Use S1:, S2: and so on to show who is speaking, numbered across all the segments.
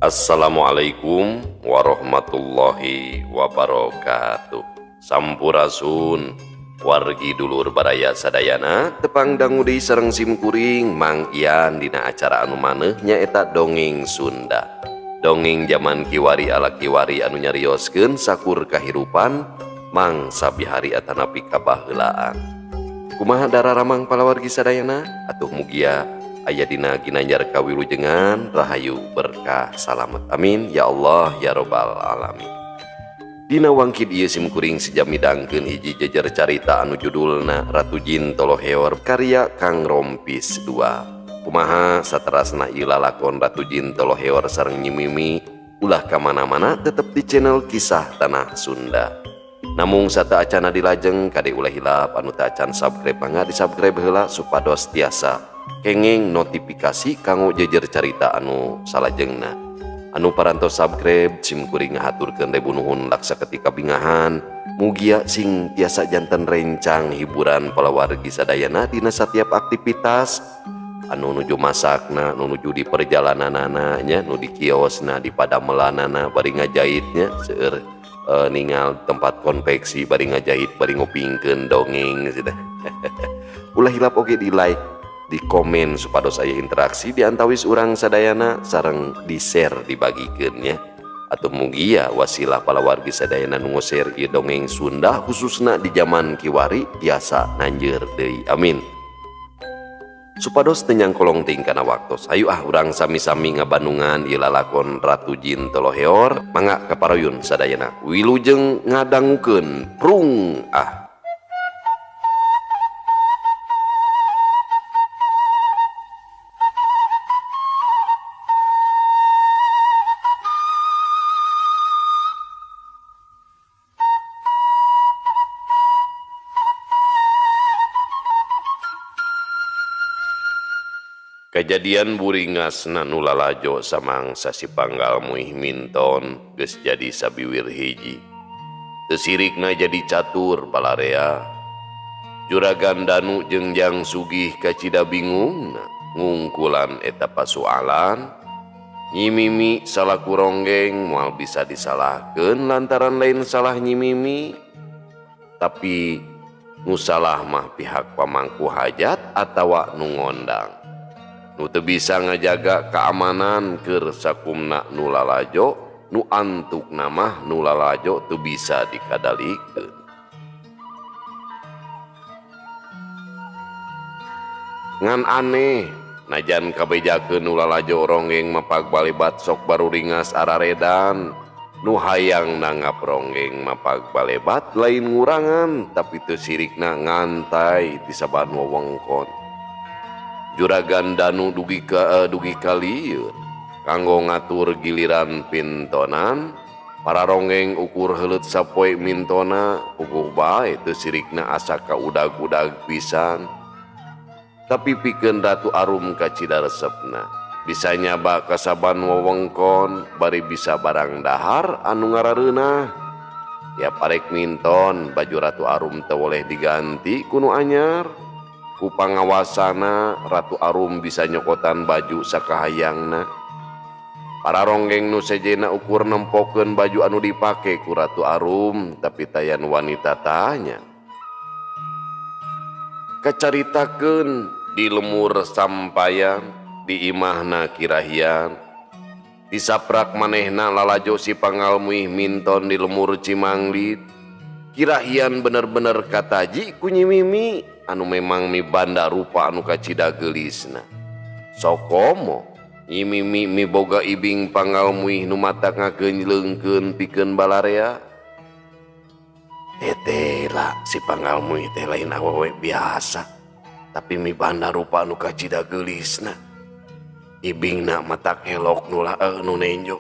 S1: Assalamualaikum warahmatullahi wabarakatuh. Sampurasun wargi dulur baraya sadayana, tepang dangu deui sareng simkuring Mang Ian dina acara anu maneuh nyaeta Dongeng Sunda. Dongeng zaman kiwari ala kiwari anu nyarioskeun sakur kahirupan mangsa bihari atanapi kabaheulaan. Kumaha dararamang palawargi sadayana? Atuh mugia aya dina ginanjar kawilujengan, rahayu, berkah, salamet. Amin ya Allah ya robbal alamin. Dina wangkid ieu simkuring sejam midangkeun hiji jejer carita anu judulna Ratu Jin Toloheor karya Kang Rompis 2. Kumaha saterasna ieu lalakon Ratu Jin Toloheor sareng Nyi Mimi, ulah ka mana-mana tetep di channel Kisah Tanah Sunda. Namung sateuacana dilajeng, kade ulah hilap anu teu acan subscribe mangga di subscribe heula supados tiasa kenging notifikasi kanggo jejer carita anu salajengna. Anu parantos subscribe simkuring ngahaturkeun ribu nuhun laksa ketika bingahan. Mugia sing tiasa janten rencang hiburan palawargi sadayana dina setiap aktivitas anu nuju masakna, nu nuju di perjalananana nya, nu di kiosna, di padamelanana bari ngajahitnya, seueur ningal tempat konveksi bari ngajahit bari ngupingkeun dongeng gitu. Ulah hilap oge di like, di komen supados aya interaksi di antawis urang sadayana sareng di share dibagikeun nya. Atau mugia wasilah palawargi sadayana nu ngoser ieu dongeng Sunda khususna di zaman kiwari tiasa nanjeur deui, amin. Supados teu nyangkolong teuing kana waktos, hayu ah urang sami-sami ngabandungan ieu lalakon Ratu Jin Toloheor. Mangga kaparuyun sadayana, wilujeng ngadangukeun prung ah. Kajadian buringasna nu lalajo samangsa si Panggal Muih Minton geus jadi sabiwir hiji. Teu sirikna jadi catur balarea. Juragan Danu jeung Jang Sugih kacida bingungna ngungkulan eta pasualan. Nyi Mimi salaku ronggeng moal bisa disalahkeun lantaran lain salah Nyi Mimi. Tapi nu salah mah pihak pamangku hajat atawa nu ngondang. Nu teu bisa ngajaga keamanan keur sakumna nu lalajo, nu antukna mah nu lalajo teu bisa dikadalikeun. Ngan aneh, najan kabejakeun nu lalajo ronggeng mapag balebat sok baruringas araredan. Nu hayang nanggap ronggeng mapag balebat lain ngurangan, tapi teu sirikna ngantai ti saban wewengkon. Juragan Danu dugi ka lieur kanggo ngatur giliran pintonan para ronggeng ukur heuleut sapoe mintona puguh bae teu sirikna asa ka udag-udag pisan. Tapi pikeun Ratu Arum kacida resepna bisa nyaba ka saban wewengkon bari bisa barang dahar anu ngarareunah. Tiap arek minton baju Ratu Arum teu boleh diganti ku nu anyar. Ku pangawasana Ratu Arum bisa nyokotan baju sakahayangna. Para ronggeng nu sejena ukur nempokeun baju anu dipake ku Ratu Arum, tapi tayan wanita tanya. Kacaritakeun di lemur sampayan, di imahna kirahian. Disaprak manehna lalajo si Panggal Muih Minton di lemur Cimanglit. Kirahian bener-bener kataji ku Nyi Mimi anu memang mibanda rupa anu kacida geulisna. Sokomo Nyi Mimi miboga ibing Panggal Muih nu mata ngageunleungkeun pikeun balarea. Tetela si Panggal Muih teh lain awewe biasa, tapi mibanda rupa anu kacida geulisna. Ibingna matak elok nu nu nenjo,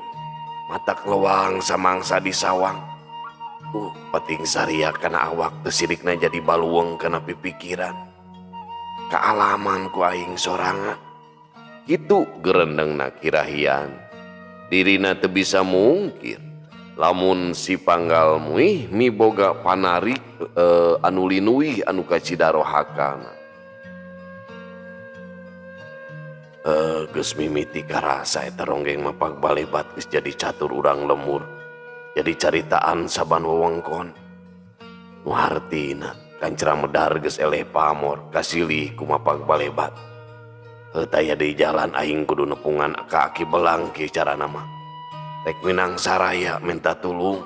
S1: matak lewang samangsa di sawang. Penting saria kana awak teu sirikna jadi baluweung kana pipikiran. Kaalaman ku aing sorangan. Kitu gerendengna kirahian. Dirina teu bisa mungkir lamun si Panggal Muih miboga panarik anu linuih anu kacida rohakana. Geus mimiti karasa eta ronggeng mapag balebat geus jadi catur urang lemur. Jadi caritaan saban wewengkon. Nu hartina Kancra Medar geus eleh pamor kasilih ku mapag balebat. Heuh taya deui jalan aing kudu nepungan ka Aki Belang kieu carana mah. Rek minang saraya minta tulung.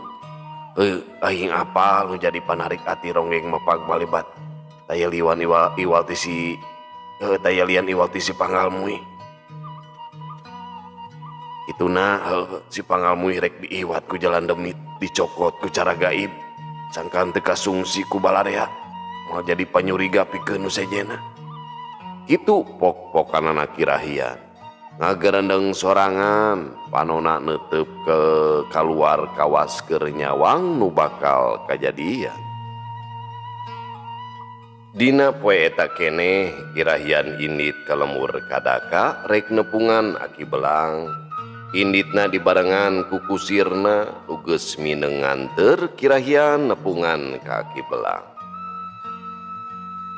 S1: Heuh aing apal nu jadi panarik ati ronggeng mapag balebat. Taya liwan iwal iwal ti si heuh taya lian iwal ti si Pangalmuih. Kituna heuh si Pangalmuih rek diiwat ku jalan demit, dicokot ku cara gaib. Sangkan teu kasungsi ku balarea, moal jadi panyuriga pikeun nu sejenna. Kitu pok-pokanana Kirahian. Ngagerendeng sorangan, panona neuteup ke kaluar kawas keur nyawang nu bakal kajadian. Dina poe eta keneh Kirahian indit ka lembur Kadaka rek nepungan Aki Belang. Inditna dibarengan ku kusirna nu geus mineng nganteur Kirahian nepungan ka Aki Belang.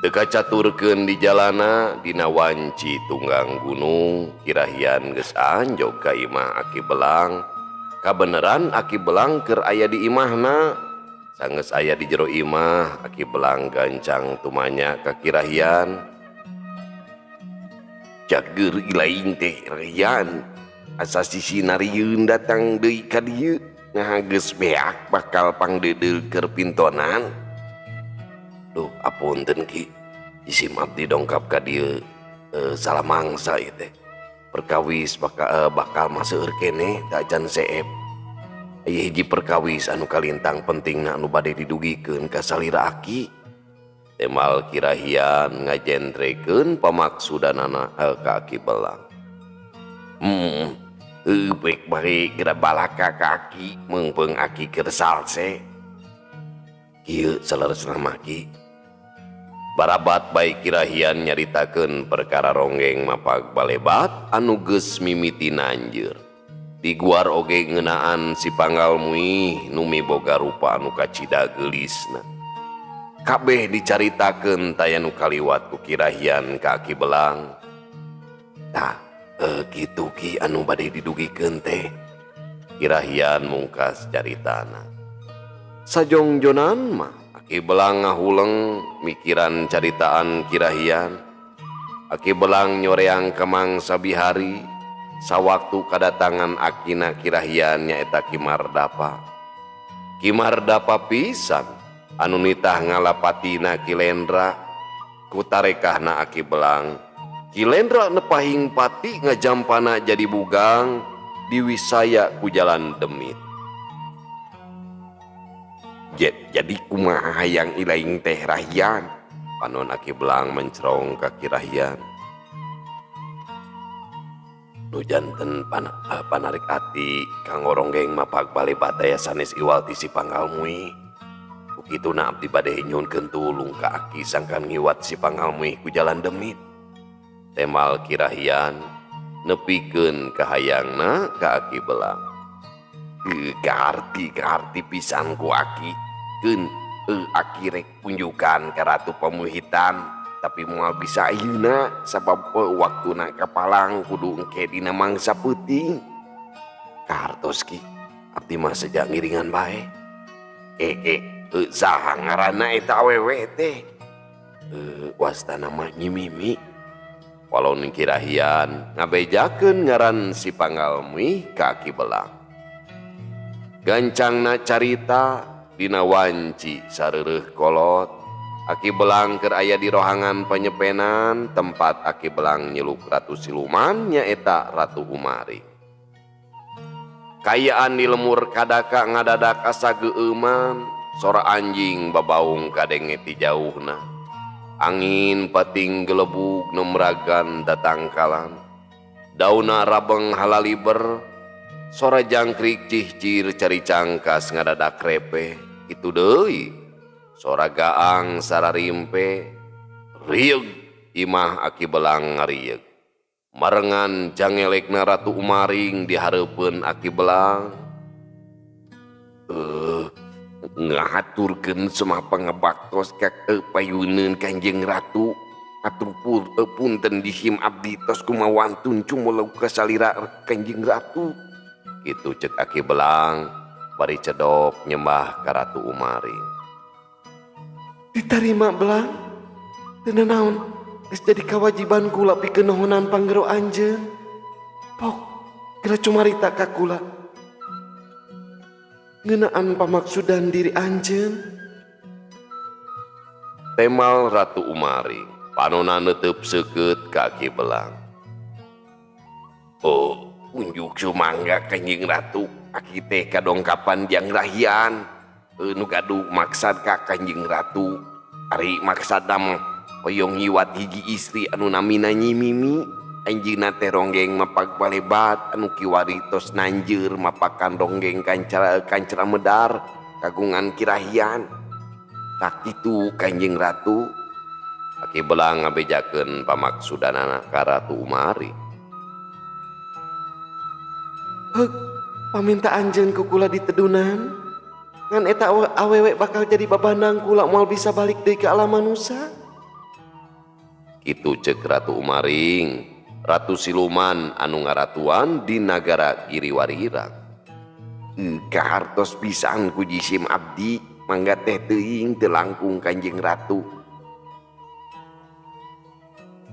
S1: Teu kacaturkeun di jalana dina wanci tunggang gunung Kirahian geus anjog ka imah Aki Belang. Kabeneran Aki Belang keur aya di imahna. Sanggeus aya di jero imah Aki Belang gancang tumanya ka Kirahian. Cager ilaing teh Rahian. Asa sisi narieun datang deui ka dieu nah geus beak bakal pangdeudeul keur pintonan. Duh apunten Ki, isim abdi dongkap ka dieu salah mangsa ieu teh. Perkawis bakal mah seueur keneh da acan seep. Aya hiji perkawis anu kalintang pentingna anu bade didugikeun ka salira Aki. Temal Kirahian ngajentrekeun pamaksudanana ka Aki Belang. Baik bae geura balaka ka Aki meungpeung Aki keur salse. Kieu saleresna mah Ki. Barabat bae Kirahian nyaritakeun perkara ronggeng mapag balebat anu geus mimiti nanjeur. Diguar oge ngeunaan si Pangalmuih nu miboga rupa anu kacida geulisna. Kabeh dicaritakeun taya nu kaliwat ku Kirahian ka Aki Belang. Tah, kitu Ki anu bade didugikeun teh. Kirahian mungkas caritana. Sajongjonan mah Aki Belang ngahuleng mikiran caritaan Kirahian. Aki Belang nyoreang ka mangsa bihari sawaktu kadatangan akina Kirahian nyaeta Ki Mardapa. Ki Mardapa pisan anu nitah ngalapatina Ki Lendra. Ku tarekahna Aki Belang, Ki Lendra nepahing pati ngajampana jadi bugang diwisaya ku jalan demit. Jadi kumaha hayang ilaing teh Rahian? Panon Aki Belang mencerong ka Kirahian. Nu janten panarik ati kanggo ronggeng mapag balebat daya sanes iwal ti si Pangalmuih. Ku kituna abdi bade nyuhunkeun tulung ka Aki sangkan ngiwat si Pangalmuih ku jalan demit. Temal Kirahian nepikeun kahayangna ka Aki Belang. Kaharti pisan ku Aki. Keun Aki rek punjukan ka Ratu Pamuhitan tapi moal bisa ayeuna sabab waktuna kapalang kudu engke dina mangsa peuting. Kahartos Ki, abdi mah seja ngiringan bae. Saha ngaranna eta awewe teh? Wastana mah Nyi Mimi. Walon Kirahian ngabejakeun ngaran si Pangalmuih ka Aki Belang. Gancangna carita dina wanci sareureuh kolot. Aki Belang keur aya di rohangan panyepenan tempat Aki Belang nyeluk Ratu Siluman nyaeta Ratu Umari. Kayaan di lemur Kadaka ngadadak asa geueuman, sora anjing babaung kadenge ti jauhna. Angin pating gelebug nemragan datangkalan. Dauna rabeng halaliber, sora jangkrik cihcir cari cangkas ngadadak repe. Itu deui. Sora gaang sararimpe, rieug imah Aki Belang ngarieug. Marengan jangelekna Ratu Umaring di hareupeun Aki Belang. Ngahaturkeun semah pangebaktos ka payuneun Kanjeng Ratu. Atur punten dihim abdi tos kumawantun cumuleuh ka salira Kanjeng Ratu. Kitu cek Aki Belang bari cedok nyembah ka Ratu Umaring. Ditarima Belang, teu nanaon geus jadi kawajiban kula pikeun nohonan panggero anjeun. Pok, geura cumarita ka kula. Ngeunaan pamaksudan diri anjeun. Temal Ratu Umaring. Panona neuteub seukeut ka Aki Belang. Oh, unjuk sumangga Kanjeng Ratu, aki teh kadongkapan jang rahian. Nu gaduh maksad ka Kanjeng Ratu. Ari maksadna mah hoyong nyiwat hiji istri anu namina Nyi Mimi. Anjeunna teh ronggeng mapak balebat anu kiwari tos nanjeur mapakan ronggeng kancara medar kagungan kirahian. Sakitu Kanjeng Ratu. Aki Belang ngabejakeun pamaksudanana ka Ratu Umari. Heuk, paminta anjeun ku kula ditedunan. Ngan eta awewe bakal jadi babandang kula moal bisa balik deui ka alam manusa. Kitu ceuk Ratu Umaring, Ratu Siluman anu ngaratuan di nagara Giriwarirang. Kahartos pisan ku jisim abdi, mangga teh teuing teu langkung Kanjeng Ratu.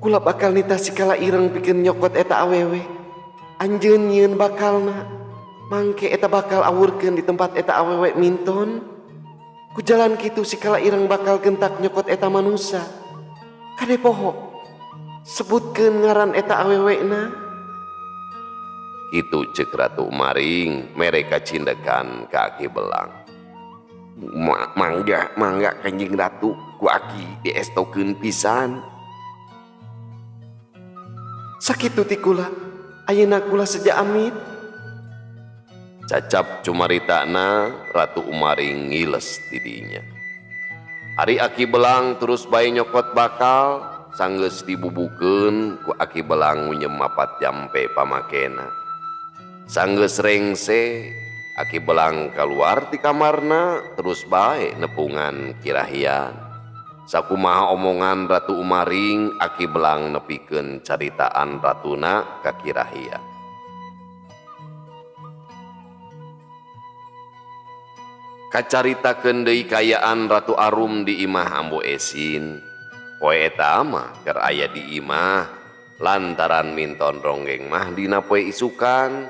S1: Kula bakal nitah sikala ireng pikeun nyokot eta awewe. Anjeun nyieun bakalna. Mangke eta bakal awurkeun di tempat eta awewe minton. Ku jalan kitu sikala ireng bakal gentak nyokot eta manusa. Kade poho. Sebutkeun ngaran eta awewena. Kitu ceuk Ratu Umaring mere kacindekan ka Aki Belang. Mangga Kanjeng Ratu ku aki diestokeun pisan. Sakitu ti kula, ayeuna kula seja amit. Cacap cumaritana Ratu Umaring ngiles tidinya. Ari Aki Belang terus bae nyokot bakal sanggeus dibubukeun ku Aki Belang ngunyem mapat jampe pamakena. Sanggeus rengse Aki Belang kaluar ti kamarna terus bae nepungan kirahian. Sakumaha omongan Ratu Umaring, Aki Belang nepikeun caritaan ratuna ka Kirahia. Kacaritakeun deui kayaan Ratu Arum di imah Ambu Esin. Poe eta mah keur aya di imah lantaran minton ronggeng mah dina poe isukan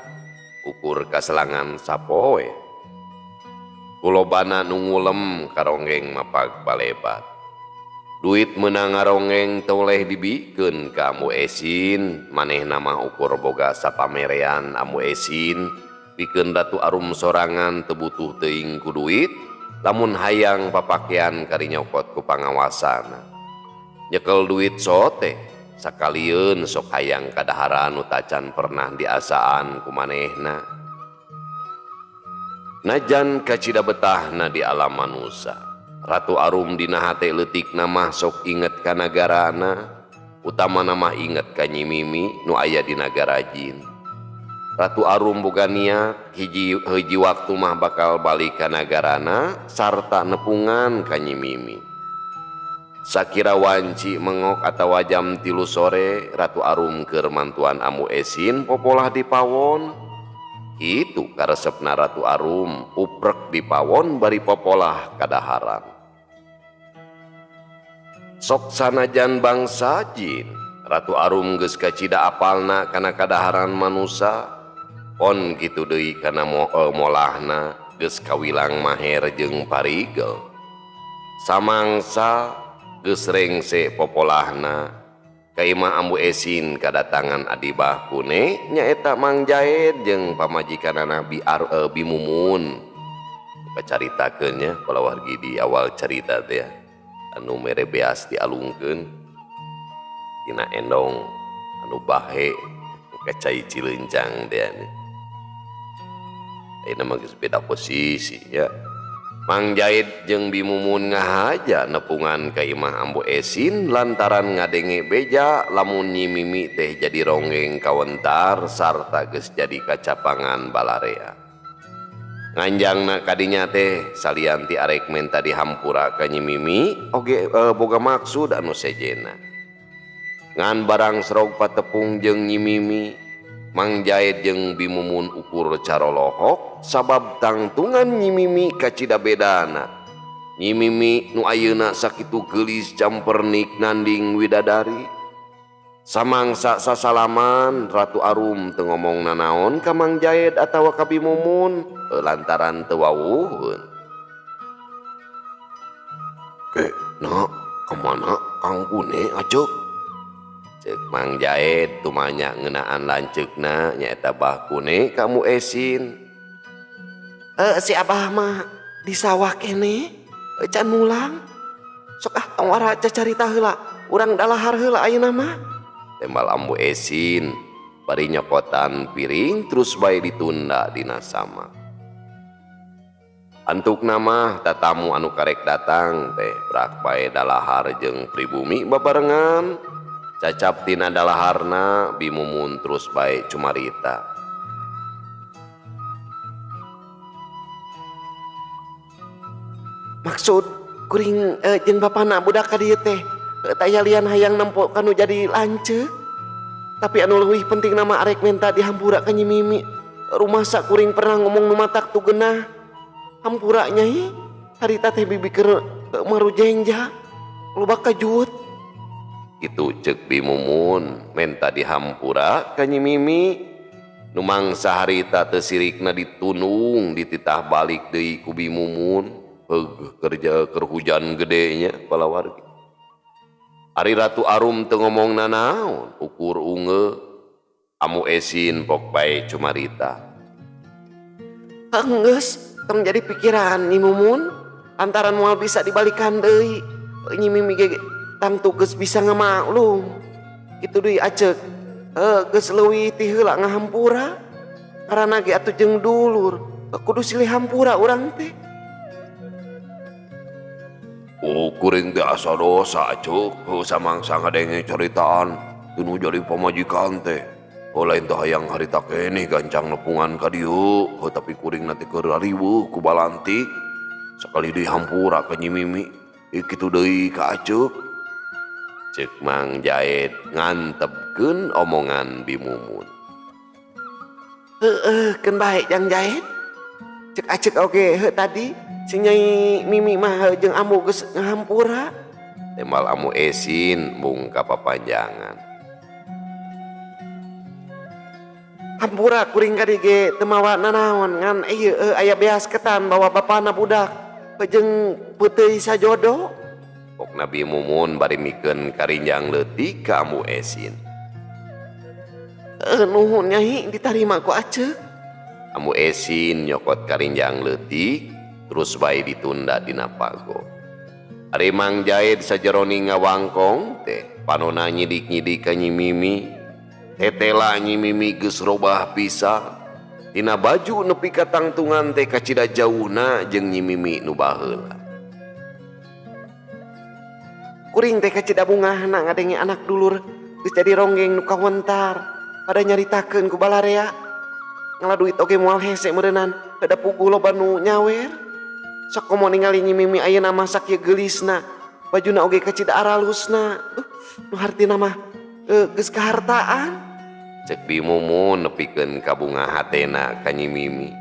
S1: ukur kaselangan sapoe. Kulobana nu ngulem ka ronggeng mapag balebat. Duit meunang ngarongeng toleh dibikeun ka Ambu Esin, manehna mah ukur boga sapamerean Ambu Esin, pikeun Ratu Arum sorangan teu butuh teuing ku duit, lamun hayang papakean kari nyokot ku pangawasana. Nyekel duit sote, sakalieun sok hayang kadaharan nu tacan pernah diasaan ku manehna. Najan kacida betahna di alam manusa. Ratu Arum dina hate leutikna mah sok inget ka nagarana, utamana mah inget ka Nyi Mimi nu aya di nagara jin. Ratu Arum boga niat hiji waktu mah bakal balik ka nagarana sarta nepungan ka Nyi Mimi. Sakira wanci mengok atawa jam 3 sore Ratu Arum keur mantuan Ambu Esin popolah di pawon. Kitu karesepna Ratu Arum uprek di pawon bari popolah kadaharan. Sok sanajan bangsa jin, Ratu Arum geus kacida apalna kana kadaharan manusa. Pon kitu deui kana molahna geus kawilang maher jeung parigel. Samangsa geus rengse popolahna ka imah Ambu Esin kadatangan Adibah Kune nyaeta Mang Jaed jeung pamajikanana Bi Mumun. Kacaritakeun nya kalawargi di awal carita teh anu mere beas dialungkeun tina endong anu bahe kacai cilencang teh. Ayeuna mah geus beda posisi ya. Mang Jaid jeung Bi Mumun ngahaja nepungan ka imah Ambu Esin lantaran ngadenge beja lamun Nyi Mimi teh jadi ronggeng kawentar sarta geus jadi kacapangan balarea. Nganjangna kadinya teh salian ti arek menta dihampura ka Nyi Mimi oge boga maksud anu sejena. Ngan barang serog patepung jeung Nyi Mimi, Mang Jaid jeung Bi Mumun ukur carolohok sabab tangtungan Nyi Mimi kacida bedana. Nyi Mimi nu ayeuna sakitu geulis campernik nanding widadari. Samangsa sasalaman Ratu Arum teu ngomong nanaon ka Mang Jaid atawa ka Bi Mumun lantaran teu wawuheun. Ke, nak, kamana Kang Kune aceuk? Ceuk Mang Jaid tumanya ngeunaan lanceukna nyaeta Bah Kune ka Ambu Esin.
S2: Si Abah mah di sawah keneh, can mulang. Sok ah tong wara cacarita heula, urang dalahar heula ayeuna mah.
S1: Tembal Ambu Esin bari nyokotan piring terus bae ditunda dina sama. Antukna mah tatamu anu karek datang teh brak bae dalahar jeung pribumi babarengan. Cacap tina dalaharna Bi Mumun terus bae cumarita.
S2: Maksud kuring jeung bapana budak ka dieu teh taya lian hayang nempo kanu jadi lanceuk. Tapi anu leuwih penting nama arek menta dihampura ka Nyi Mimi. Rumasa kuring pernah ngomong nu matak tu geunah. Hampura nyai, harita teh bibi keur marujenja, loba kajut.
S1: Kitu ceuk Bi Mumun menta dihampura ka Nyi Mimi. Nu mangsa harita teu sirikna ditunung dititah balik deui ku Bi Mumun. Heug kerja keur hujan gedenya palawargi. Ari Ratu Arum teu ngomong nanaon, ukur unge. Amu Esin pok bae cumarita.
S2: Enggeus, tong jadi pikiran Nyi Mumun, lantaran moal bisa dibalikan deui. Nyi Mimi ge tangtu geus bisa ngamaklum. Kitu deui aceuk. Geus leuwih ti heula ngahampura. Karana ge atuh jeung dulur, kudu silih hampura urang teh.
S1: Oh, kuring teh asa dosa aceuk, heuh samangsa ngadenge caritaan teu jadi pamajikan teh. Oh, lain teh hayang harita keneh gancang nepungan ka dieu, heuh tapi kuring na teh keur riweuh ku balantik. Sakali deui hampura ka Nyi Mimi, kitu deui ka aceuk. Ceuk Mang Jaid ngantepkeun omongan Bi Mumun.
S2: Heueuh, keun bae Jang Jaid. Ceuk aceuk oge heuh tadi si Nyai Mimi mah jeung ambu geus ngahampura.
S1: Tembal Ambu Esin mung kapapanjangan.
S2: Hampura kuring ka dieu ge teu mawa nanaon ngan ieu aya beas ketan bawa bapana budak jeung peuteui sajodo.
S1: Pokna Bi Mumun bari mikeun karinjang leutik ka Ambu Esin.
S2: Nuhun Nyai ditarima ku aceuk.
S1: Ambu Esin nyokot karinjang leutik terus bae ditunda dina pago. Ari Mang Jaid sajeroni ngawangkong teh panona nyidik-nyidik ka Nyi Mimi. Tetela Nyi Mimi geus robah pisan. Tina baju nepi ka tangtungan teh kacida jauhna jeung Nyi Mimi nu baheula.
S2: Kuring teh kacida bungahna ngadenge anak dulur geus jadi ronggeng nu kawentar pada nyaritakeun ku balarea. Ngala duit oge moal hese meureunnan da puguh loba nu nyawer. Sok komo ningali Nyi Mimi ayeuna masak ieu geulisna, bajuna oge kacida aralusna. Nu hartina mah geus kahartaan.
S1: Ceuk Bi Mumun nepikeun ka bunga hatena ka Nyi Mimi.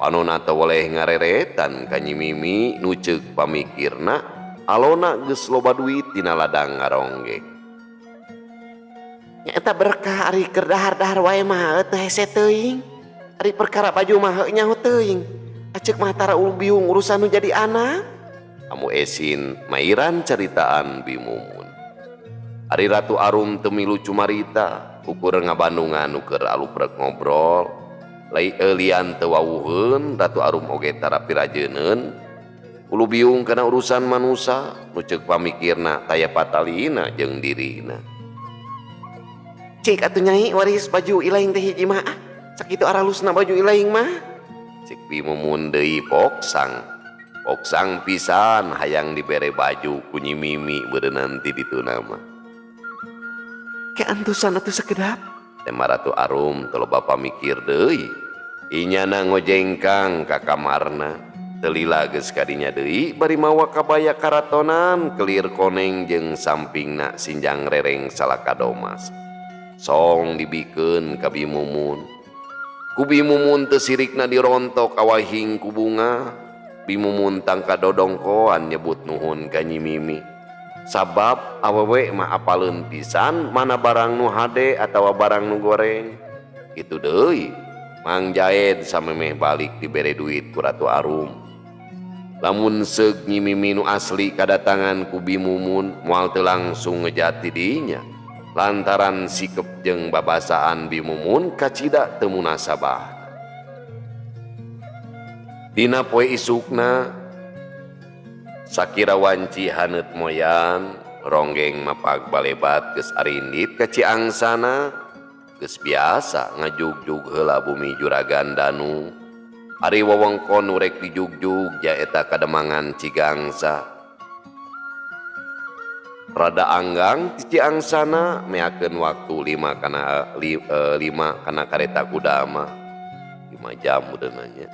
S1: Panona teu weleh ngareretan ka Nyi Mimi nu ceuk pamikirna alona geus loba duit tina ladang ngaronggeng.
S2: Nyaeta berkah ari keur dahar-dahar wae mah teu hese teuing. Ari perkara baju mah heuh nyaho teuing. Aceuk mah tara ulu biung urusan nu jadi anak.
S1: Ambu Esin mairan ceritaan Bi Mumun. Ari Ratu Arum teu milu cumarita, ukur ngabandungan nu keur aluprek ngobrol. Lai lian teu wawuheun, Ratu Arum oge tara pirajeuneun. Ulu biung kana urusan manusa, nu ceuk pamikirna taya patalina jeung dirina.
S2: Cik atuh Nyai waris baju ilaing teh hiji mah. Sakitu aralusna baju ilaing mah.
S1: Cik Bi Mumun deui poksang. Poksang pisan hayang dibere baju ku Nyi Mimi beureunan ti ditu mah.
S2: Keantusan atuh sakedap.
S1: Tema Ratu Arum teu loba pamikir deui. Inyana ngojengkang ka kamarna. Teu lila geus kadinya deui bari mawa kabaya karatonan kelir koneng jeung sampingna sinjang rereng salaka domas. Song dibikeun ka Bi Mumun. Ku Bi Mumun teu sirikna dirontok awahing ku bunga. Bi Mumun tangka dodongkoan nyebut nuhun ka Nyi Mimi. Sabab awewe mah apaleun pisan mana barang nu hade atawa barang nu goreng. Kitu deui Mang Jaed samemeh balik dibere duit ku Ratu Arum. Lamun seug Nyi Mimi nu asli kadatangan ku Bi Mumun moal teu langsung ngejati dinya. Lantaran sikep jeung babasaan Bi Mumun kacida teu munasabah. Dina poe isukna sakira wanci haneut moyan ronggeng mapag balebat geus arindit ka Ciangsana geus biasa ngajugjug heula bumi Juragan Danu. Ari wewengkon nu rek dijugjug nyaeta Kademangan Cigangsa. Rada anggang ti Ciangsana meakeun waktu 5 kana 5 kana kareta kuda mah 5 jam udeunanya.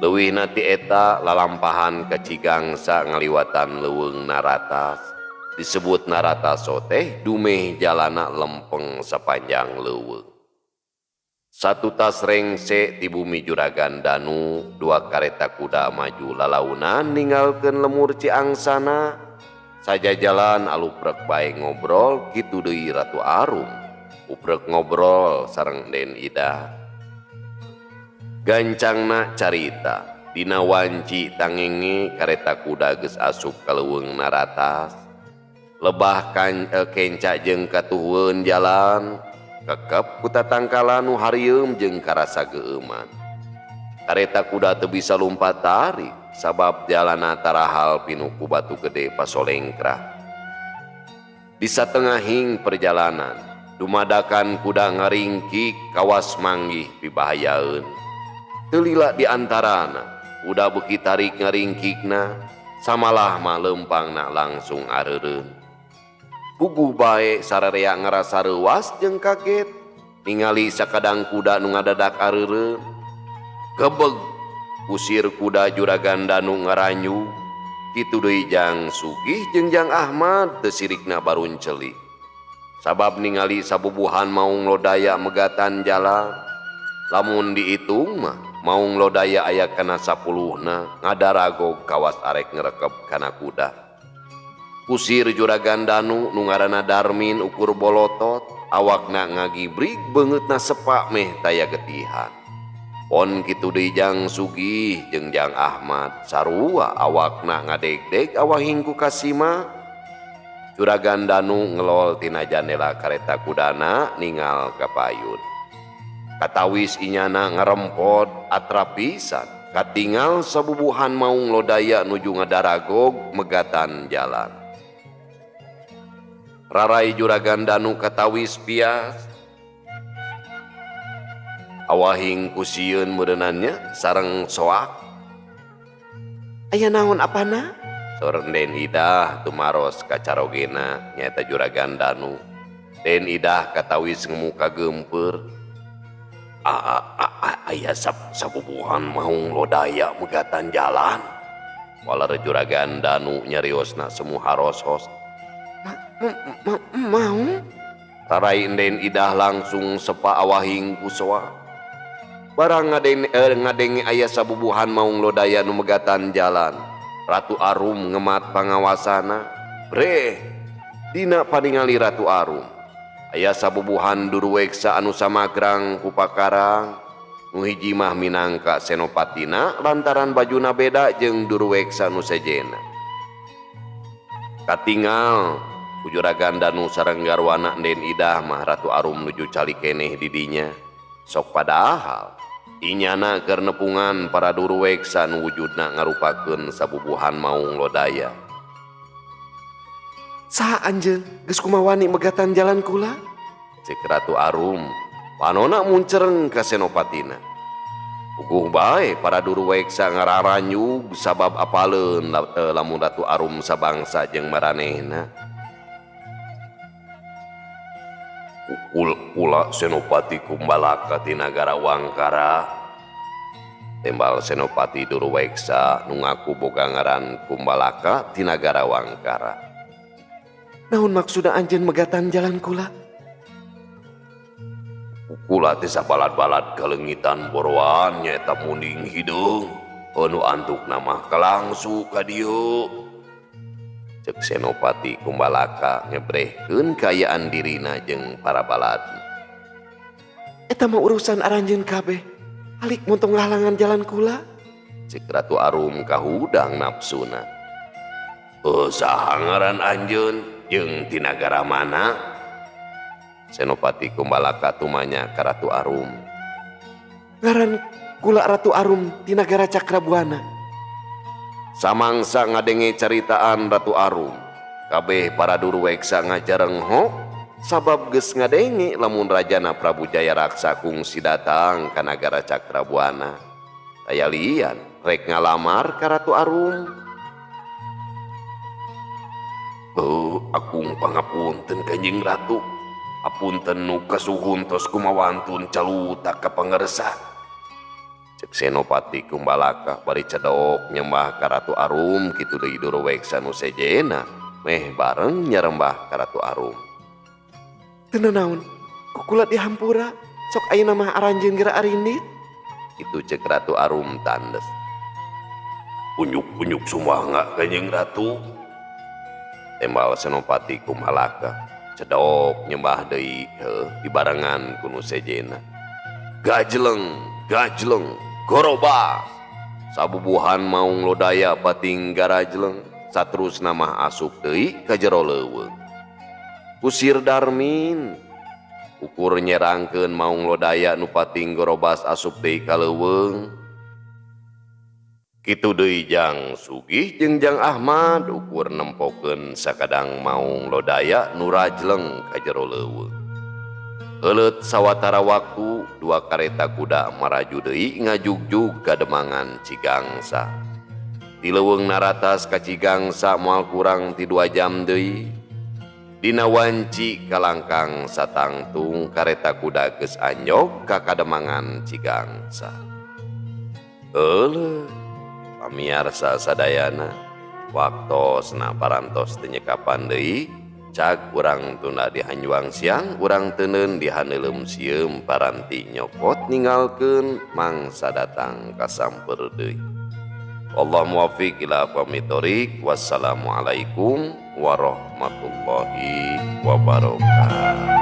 S1: Leuwihna ti eta lalampahan ka Cigangsa ngaliwatan leuweung Naratas. Disebut Naratas teh dumeh jalana lempeng sapanjang leuweung. Satutas rengse ti bumi Juragan Danu, 2 kareta kuda maju lalaunan ninggalkeun lemur Ciangsana. Sajajalan aluprek bae ngobrol kitu deui Ratu Arum. Uprek ngobrol sareng Den Ida. Gancangna carita dina wanci tangenge kareta kuda geus asup ka leuweung Naratas. Lebah kenca jeung katuhueun jalan. Kekep ku tatangkalan nu harieum jeung karasa geueuman. Kareta kuda teu bisa lumpat tarik sabab jalana tarahal pinuh ku batu gede pasolengkrah. Di satengahing perjalanan dumadakan kuda ngaringkik kawas manggih pibahayaeun. Teu lila di antarana kuda beuki tarik ngaringkikna samalah mah leumpangna langsung areureun. Puguh bae sararea ngarasa reuas jeung kaget ningali sakadang kuda nu ngadadak areureun. Gebeg kusir kuda Juragan Danu ngaranyu. Kitu deui Jang Sugih jeung Jang Ahmad teu sirikna barunceli. Sabab ningali sabubuhan maung lodaya megatan jalan. Lamun diitung mah maung lodaya aya kana 10-na ngadaragog kawas arek ngrekep kana kuda. Kusir Juragan Danu nu ngaranna Darmin ukur bolotot, awakna ngagibrig beungeutna sepak meh taya getihan. Pon kitu deui Jang Sugih jeung Jang Ahmad sarua awakna ngadegdeg awahing ku kasima. Juragan Danu ngelol tina jandela kareta kudana ningal ka payun. Katawis inyana ngarempod atrapisan katingal sabubuhan maung lodaya nuju ngadaragog megatan jalan. Rarai Juragan Danu katawis pias. Awahing kusieun meureunannya sareng soak.
S2: Aya naon apana?
S1: Soreng Den Idah tumaros ka carogena nyaeta Juragan Danu. Den Idah katawis ngemuka geumpeur. Aya sabubuhan maung lodaya megatan jalan. Waler Juragan Danu nyariosna semu harosos.
S2: Mau?
S1: Rarai Den Idah langsung sepa awahing ku soa. Barang ngadenge aya sabubuhan maung lodaya nu megatan jalan. Ratu Arum ngemat pangawasana. Breh, dina paningali Ratu Arum. Aya sabubuhan duruweksa anu samagrang ku pakarang. Nu hiji mah minangka senopatina lantaran bajuna beda jeung duruweksa nu sejena. Katingal ku Juragan Danu sareng garwana Den Idah mah Ratu Arum nuju calik keneh di dinya. Sok padahal inyana keur nepungan para duruweksa nu wujudna ngarupakeun sabubuhan maung lodaya.
S2: Saha anjeun geus kumawani megatan jalan kula?
S1: Cek Ratu Arum panona muncereng ka senopatina. Puguh bae para duruweksa ngararanyug sabab apaleun lamun Ratu Arum sabangsa jeung maranehna. Kula Senopati Kumbalaka ti nagara Wangkara. Tembal Senopati Durweksa nu ngaku boga ngaran Kumbalaka ti nagara Wangkara.
S2: Naon maksudna anjeun megatan jalan kula?
S1: Kula teh sabalad-balad kaleungitan boroan nyaeta munding hideung. Anu antukna mah kalangsu ka dieu. Cek Senopati Kumbalaka ngebrehkeun kaayaan dirina jeung para balad.
S2: Eta mah urusan aranjeun kabeh. Alik montong halangan jalan kula.
S1: Cek Ratu Arum kahudang nafsuna. Saha ngaran anjeun jeung ti nagara mana? Senopati Kumbalaka tumanya ka Ratu Arum.
S2: Ngaran kula Ratu Arum ti nagara Cakrabuana.
S1: Samangsa ngadenge caritaan Ratu Arum, kabeh para Durweksa ngajarengho sabab geus ngadenge lamun rajana Prabu Jayaraksa kungsi datang ka nagara Cakrabuana. Aya lian rek ngalamar ka Ratu Arum. Akung pangapunten Kanjeng Ratu. Apunten nu kasuhun tos kumawantun calutak ka pangersa. Cek Senopati Kumbalaka bari cedok nyembah ka Ratu Arum kitu deui Durweksa nu sejena meh bareng nyarembah ka Ratu Arum.
S2: Teu nanaon, ku kula dihampura, sok ayeuna mah aranjeun geura arindit.
S1: Kitu cek Ratu Arum tandes. Unyuk-unyuk sumangga Kanjeng Ratu. Tembal Senopati Kumbalaka cedok nyembah deui dibarengan ku nu sejena. Gajleng, gajleng, gorobas. Sabubuhan maung lodaya pating garajleng, satrusna mah asup deui ka jero leuweung. Kusir Darmin ukur nyerangkeun maung lodaya nu pating gorobas asup deui ka leuweung. Kitu deui Jang Sugih jeung Jang Ahmad ukur nempokeun sakadang maung lodaya nu rajleng ka jero leuweung. Heuleut sawatara waktu dua kareta kuda maraju deui ngajugjug ka Demangan Cigangsa. Ti leuweung naratas ka Cigangsa moal kurang ti 2 jam deui. Dina wanci kalangkang satangtung kareta kuda geus anjog ka Kademangan Cigangsa. Euleuh, pamiarsa sadayana, waktosna parantos teu nyekapan deui, cag urang tunda di hanjuang siang, urang teuneun di haneuleum sieum paranti nyokot ninggalkeun mangsa datang kasamper deui. Allah muwaffiq ila aqwamit thoriq. Wassalamualaikum warahmatullahi wabarakatuh.